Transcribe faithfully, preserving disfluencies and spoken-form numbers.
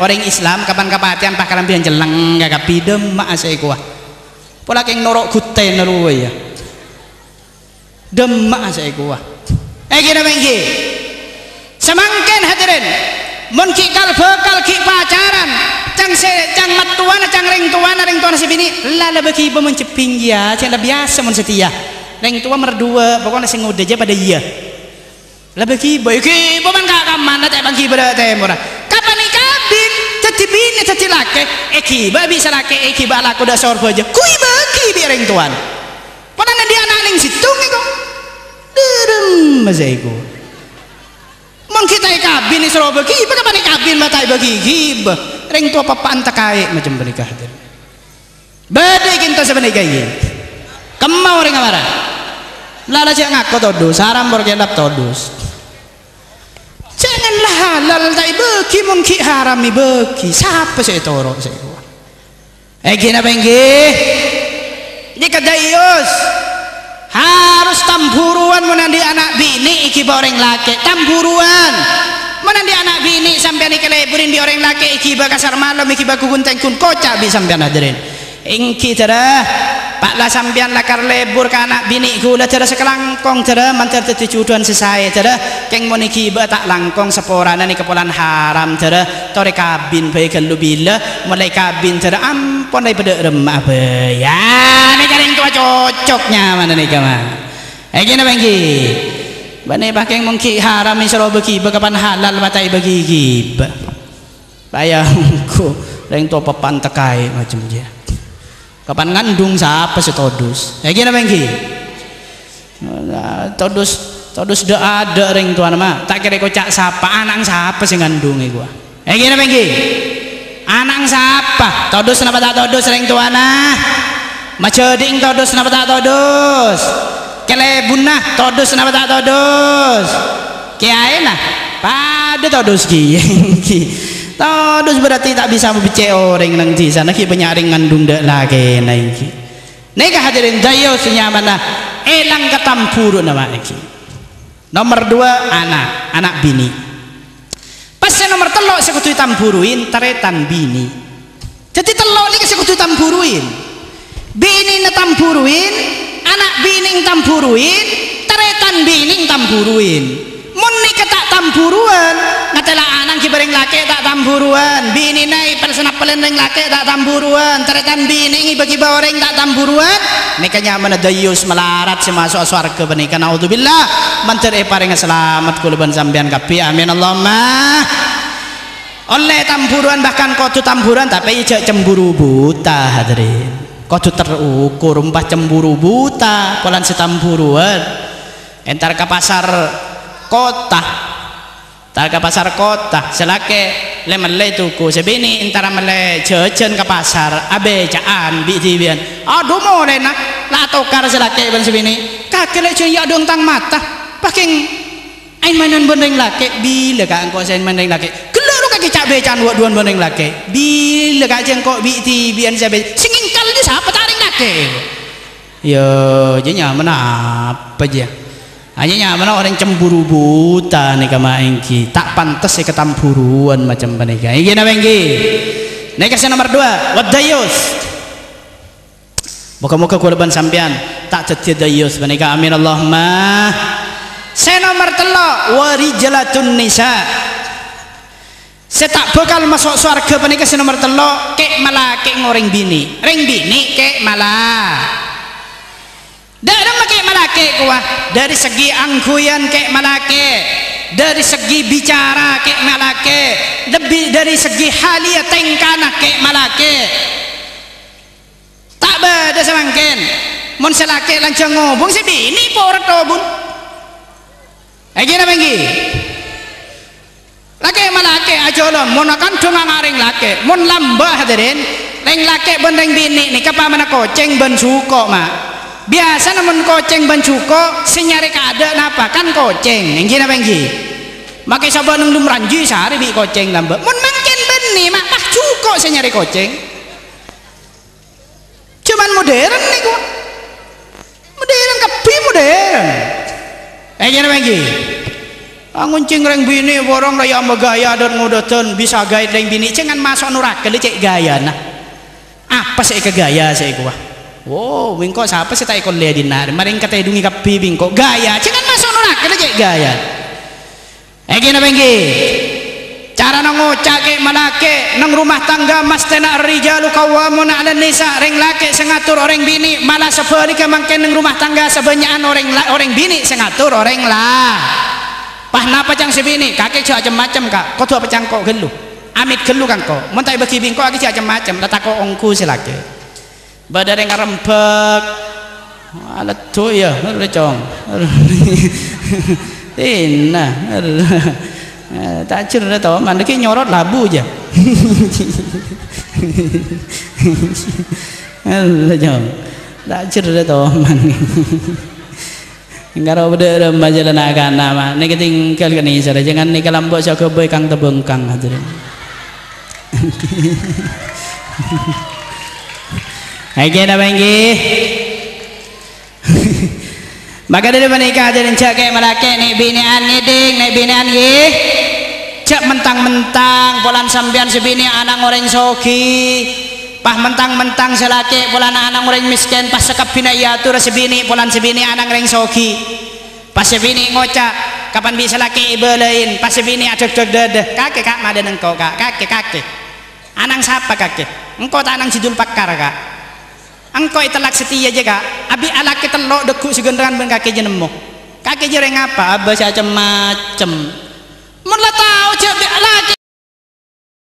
Orèng Islam kapan kapatèyan pas kalambhiyân cellèng ka kabbhi, dâmma'a sè èkowa. Pola kèng noro' ghuttèna rowa, yâ. Dâmma'a sè èkowa. Èngghi napa èngghi? Samangkèn, hadirin, mon ghi' kal-bhâkal ghi' pacaran, ca'na sè, ca'na mattowana, ca'na rèng towana, rèng towana sè binè', la, la bâghi bâ mon jhebbhing, yâ, jhâ' la biyasa mon satèya. Rèng towa mardhuwâ, pokokna sè ngodâ jhâ' padâ iyâ. La bâghi bâ, èghi bâ man ka-, kamma, ta' èpangghi bârâ' tèmorra. Kapan èkabin, dhâddhi binè, dhâddhi lakè', èghi bâ bi' salakè', èghi bâ alako dâ' sorbhâjâ. Ghuy bâghi bi' rèng towana. Polana andi' ana' nèng sèttong èko. Dâremma sè èko. Mon ghi' ta' èkabin èsoro bâghi bâ, kapan èkabin ma' ta' èbâghi bâ. Rèng towa pappa'an takaè' macem panèka, hadirin. Bâdâ è ka'dinto sapanèka, iyâ. Kemma orèngnga mara. Lala jhâ' ngako todus, haram por kèlap todus. Jhâ' ngala halal ta' èbâghi, mon ghi' haram èbâghi. Sapa sè ètoro' sè èkowa? Èngghi napa èngghi? Nèka dayus. Harus tambhuruwân mon andi' ana' binè' èghi bâ orèng lakè', tambhuruwân. Mon andi' ana' binè' sampèyan èkalèburè bi' orèng lakè' èghi bâ kasar malem, èghi bâ gugun tènggun, koca' bi' sampèyan, hadirin. Èngghi, dârâ, pa' la sampèyan lakar lebur ka ana' binè' ghulâ, dârâ, sakalangkong, dârâ, mandhâr dhâddhi judhuwân sè saè, dârâ. Kèng mon èghi bâ ta' langkong saporana nèka polana haram, dârâ. Torè kabin bhâi ghâllu bilâ, mon la èkabin, dârâ, ampon la èpadâ' remma'a bhâi. Yâ, nèka rèng towa cocok nyamana nèka, ma'. Èngghi napa èngghi? Bânnè pakèng mon ghi' haram èsoro bâghi bâ, kapan halal ma' ta' èbâghi bâ. Bâjâ ongghu, rèng towa pappa'an takaè' macem jiyâ. Kapan ngandung sapa sè todus? Èngghi napa èngghi? Todus, todus dâ'-adâ' rèng towana, ma'. Ta' kèra èkoca' sapa, ana'na sapa sè ngandung èkowa? Èngghi napa èngghi? Ana'na sapa? Todus napa ta' todus rèng towana? Majhâdhi'na todus napa ta' todus? Kalèbunna todus napa ta' todus? Kèyaèna padâ todus ghi. Todus berarti ta' bisa mabeccè' orèng neng dhisana ghi' bânnya' rèng ngandung dâ' lakèna èngghi. Nèka hadirin dayus nyamana èlang ka tambhuruwân ma' èngghi. Nomer duwâ', ana', ana' binè'. Pas sè nomer tello' sè kodhu ètambhuruwin, tarètan binè'. Dhâddhi tello' nèka sè kodhu ètambhuruwin. Binèna tambhuruwin, ana' binèna tambhuruwin, tarètan binèna tambhuruwin. Mon nèka ta' tambhuruwân, ngatèla' ana' èghi bâ rèng lakè' ta' tambhuruwân, binèna èpèl-sanapèlèn rèng lakè' ta' tambhuruwân, tarètan binè èbâghi bâ orèng ta' tambhuruwân, nèka nyamana dayus malarat sè maso'a sowarghâ panèka, naudzubillah. Mandhâr èparèngè salamet kaulâ bân sampèyan kabbhi. Amin, Allahumma. Ollè tambhuruwân, bahkan kodhu tambhuruwân, tapè jhâ' cemburu buta, hadirin. Kodhu terukur, mon pas cemburu buta, polana sè tambhuruwân. Entar ka pasar kotta. Entar ka pasar kotta, sè lakè' lè-mellè toko, sè binè' entara mellè jhâjhân ka pasar, abâca'an bi'-dhibi'ân. Adhu molèna, la atokar sè lakè' bân sè binè'. Kakè lè' jhâ' èyadung tang mata, pakèng aèn-maènan bân rèng lakè', bilâ ka' engko' sè aèn-maèn rèng lakè'? Ghellâ' ro kakè ca'-bèca'an wâ'-duwâ'ân bân rèng lakè', bilâ ka' jhâ' engko' bi'-dhibi'ân sè abâ-, sè ngèngkal jiyâ sapa ta' rèng lakè'? Yâ, jiyâ nyamana apa jiyâ? Hanya nyamana orèng cemburu buta nèka ma' èngghi, ta' pantes èkatambhuruwân macem panèka. Èngghi napa èngghi? Nèka sè nomer duwâ', waddayus. Moga-moga kaulâ bân sampèyan ta' dhâddhiyâ dayus panèka. Amin, Allahumma. Sè nomer tello', warijlatun nisa. Sè ta' bhâkal maso' sowarghâ panèka sè nomer tello', kè'-malakè'na orèng binè'. Rèng binè' kè'-mala. Dâ' remma kè'-malakè' kowa, dâri segi angghuyan kè'-malakè', dâri segi bicara kè'-malakè', lebbi dâri segi haliya tèngkana kè'-malakè'. Ta' bâdâ samangkèn. Mon sè lakè' lanjhâng ngobung, sè binè' porot obung. Èngghi napa èngghi? Lakè' malakè' ajhâlân, mon akandhung nga' rèng lakè', mon lambâ' hadirin, rèng lakè' bân rèng binè' nèka pamana kocèng bân jhuko', ma'. Biyasana mon kocèng bân jhuko', sè nyarè kaadâ' napa? Kan kocèng, èngghi napa èngghi? Makè sabâ' neng lum ranji sarè bi' kocèng lambâ'. Mon mangkèn bânnè, ma', pas jhuko' sè nyarè kocèng. Jaman modern nèko. Modern, kabbhi modern. Èngghi napa èngghi? Angoncèng rèng binè' bhurung raya magaya dât-ngodâdhân bisa ghâit rèng binè', jhângan maso' noraka lè cè' ghâjâna. Apa sè èkaghâjâ sè èkowa? Wo, bengko sapa sè ta' èkollè dinna'? Marèng katèdungè kabbhi bengko. Ghâjâ, jhângan maso' noraka lè cè' ghâjâ. Èngghi napa èngghi? Carana ngoca' kè' malakè' neng rumah tangga, mastèna ar-rijalu qawwamuna 'alan nisa', rèng lakè' sè ngator orèng binè', mala sabhâligghâ mangkèn neng rumah tangga sabânnya'an orèng la-, orèng binè' sè ngator orèng la-, Pas napa ca'na sè binè', kakè jhâ' cem-macem, Ka'. Kodhu apacangko' ghâllu. Amit ghâllu ka engko'. Mon ta' èbâghi bi' engko', kakè jhâ' cem-macem. La tako' ongghu sè lakè'. Bâdâ rèng ngarembhâk. Aleddu, iyâ, èrrè, Cong. Èrrè. Tina, èrrè. Eh, ta' jârrâ, to, man, lagi nyorot labu, jâ. Èrrè, Cong. Ta' jârrâ, to, man. Engkaro bâdâ rembhâ jhâlân na'-kana', ma'. Nèka tinggal ka'nèsara, jhângan nèka lambâ' sè aghâbây kang-tebângkang, hadirin. Èngghi napa èngghi? Maka dâri panèka, hadirin, jhâ' kè' malakè' nè'-binè'an ngèdhing, nè'-binè'an, ngghi. Jhâ' mentang-mentang polana sampèyan sè binè' ana' orèng soghi. Pas mentang-mentang sè lakè' polana ana' orèng mèskèn, pas sakabbhiyânna èyator sè binè' polana sè binè' ana' orèng soghi. Pas sè binè' ngoca', kapan bi' sè lakè' èbâlâi, pas sè binè' adhâk-dhâk dâdâ, "Kakè, Ka', madâ neng engko', Ka', kakè, kakè." "Ana'na sapa, kakè?" "Engko' ta' ana'na si Dzulpakkar, Ka'." "Engko' ètellak satèya jâ, Ka'. Abi' alakè tello' dhâggu' sè ghânrèngan bân kakè jâ nemmo." "Kakè jâ orèng apa?" "Abâ sè acem-macem." "Mon la tao jâ' bi' alakè